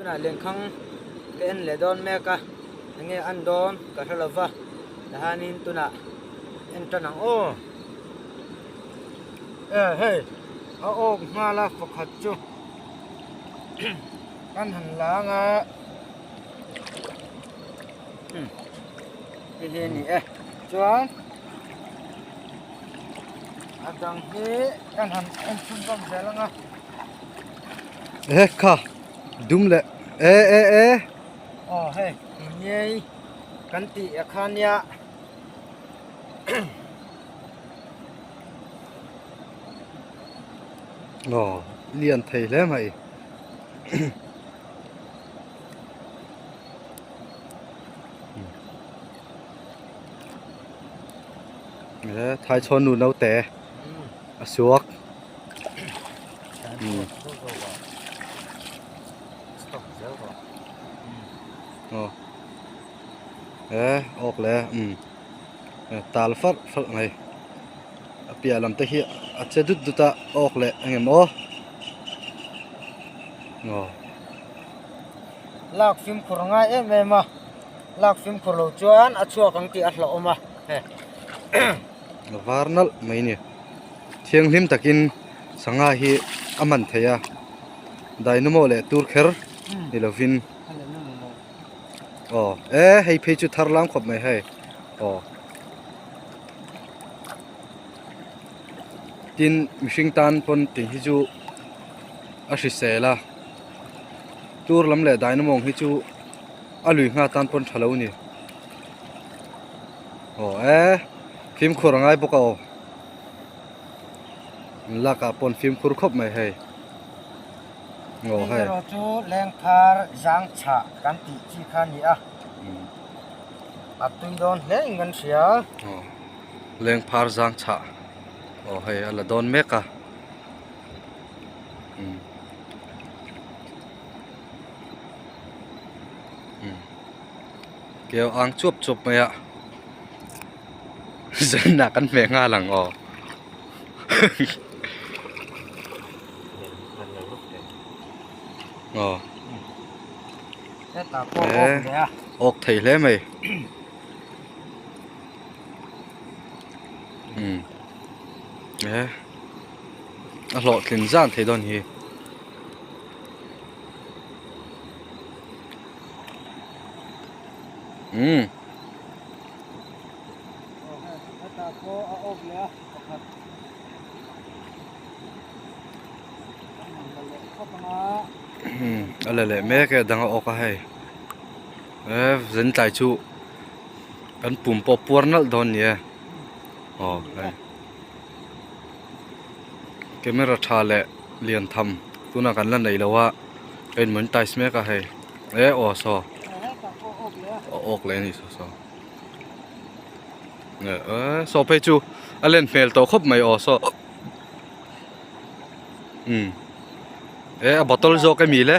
Tunah lenkhang ka en leh dawn mek a, enge an dawn ka hre lova, tihianin tunah en tan ang aw. E hei a awk nghal a pakhat chu kan han lang a hei hi a ni e chuan a dang hi kan han en chhunzawm zel ang a. E kha dum leh e e e. Aw hei ngei kan tih a kha nia. Aw lian thei hle mai. E thaichhawn nu naute a suak. E awk le umm tal farh farh mai a piah lam te hi a che dut dut a awk leh engem aw aw. Lak fimkhur a ngai em em a lak fimkhur lo chuan a chhuak ang tih a hlauhawm a he. A var nalh mai a ni. Thianghlim takin sangha hi a man thei a, dynamo leh tur kher ni lovin aw e hei phei chu thar lam khawp mai hei aw tin mihring tan pawn tih hi chu a hrisel a tur lam leh dynamo ang hi chu a lui nghal tan pawn tha lo a ni aw e fimkhur a ngai bawk a aw. Lakah pawn fimkhur khawp mai hei. Aw hei. Erawh chu lengphar zang chhah kan tih chi kha a ni a. A tui dawn hle in kan hria. Aw lengphar zang chhah. Aw hei a la dawn mek a. Umm. Umm. Keu ang chuap chuap mai a. Zanah kan hmeh nghal ang aw. Aw. E awk thei hle mai. Umm. E a hlawhtlin zan thei dawn hi. Umm. A la leh mek e dang a awk a hei e zan tlai chu kan pum pawh puar nalh dawn a ni e aw hei camera tha leh lian tham tunah kan la neih loh a a in monetize mek a hei e aw saw a awk leh a ni saw saw. Saw phei chu a len hmel tawh khawp mai aw saw umm e a bottle zawk ami le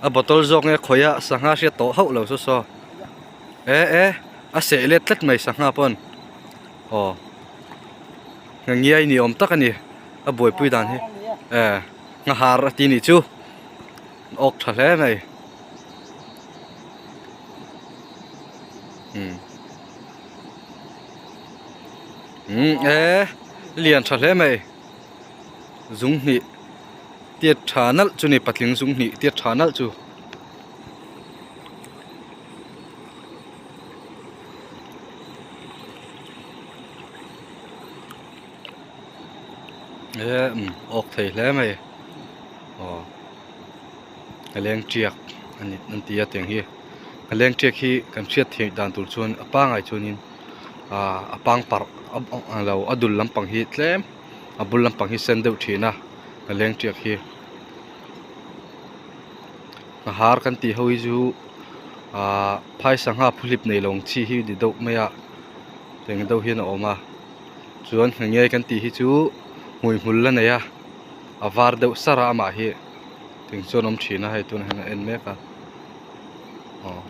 a bottle zawk nge khawi a sangha hriat tawh hauh lo saw saw e e a seh let tlat mai sangha pawn aw ngiai ni awm tak a ni a buaipui dan hi e nghahar a ti nih chu awk tha hle mai. Umm umm e lian tha hle mai zung hnih tiat tha nalh chu ni patling zung hnih tiat tha nalh chu. E umm awk thei hle mai aw. A leng tiak a ni an ti a tiang hi a leng tiak hi kan hriat theih dan tur chuan a pangai chuanin ahh a pang parh a lo a dul lampang hi tlem a bul lampang hi sen deuh thin a a leng tiak hi a har kan tih ho hi chu ahh phai sangha phuhlip nei lo ang chi hi ni deuh mai a tiang deuh hian a awm a chuan hnge kan tih hi chu hmuihmul la nei a a var deuh sar a amah hi. Ting chuan awm thin a hei tunah hian a en mek a aw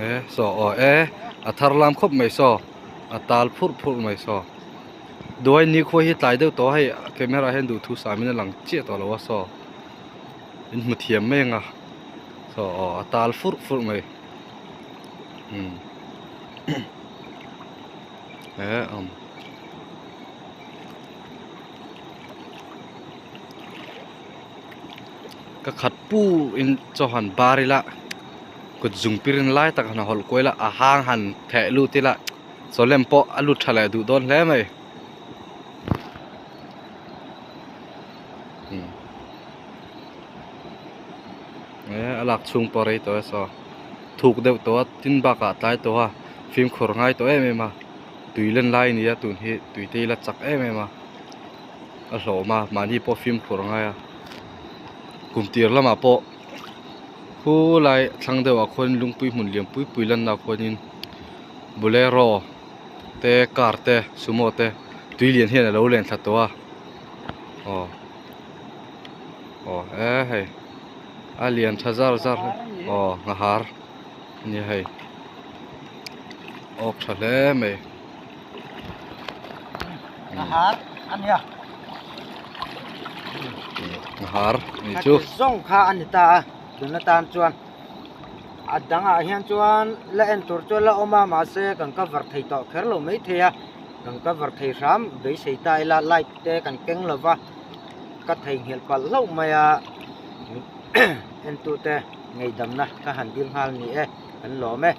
e saw aw e a thar lam khawp mai saw a tal phurh phurh mai saw. Duai nikhua hi tlai deuh tawh a hei camera ah hian duhthu sam in a lang chiah tawh lo a saw in hmu thiam mai ang a saw aw a tal furh furh mai umm he awm. Ka khat pu in chaw han bar ila kut zung pirin lai tak han hawlh kual ila a hang han theh lut ila chaw lem pawh a lut tha leh duh dawn hle mai e a lak chhung pawh rei tawh e saw thuk deuh tawh a tin bakah a tlai tawh a fimkhur ngai tawh em em a tui len lai a ni a tun hi tui te ila chak em em a. a hlawm a mahni pawh fimkhur a ngai a kum tir lamah pawh khulai thlang deuh ah khuan lungpui hmun lian pui pui lanna ah khuanin bolero te car te sumo te tui lian hian alo len thla tawh a aw aw e hei a lian tha zar zar aw nghahar a nia hei awk tha hle mai. Ngahar ania. Ngahar ni chu. Zawng kha ani ta a tun atan chuan a dangah hian chuan la en tur chuan la awm a mahse kan cover thei tawh kher lo mai thei a kan cover thei hram beisei ta ila light te kan keng lo va ka theihnghilh palh hlauh mai a entute ngeihdamna ka han dil nghal ni e kan lawm e.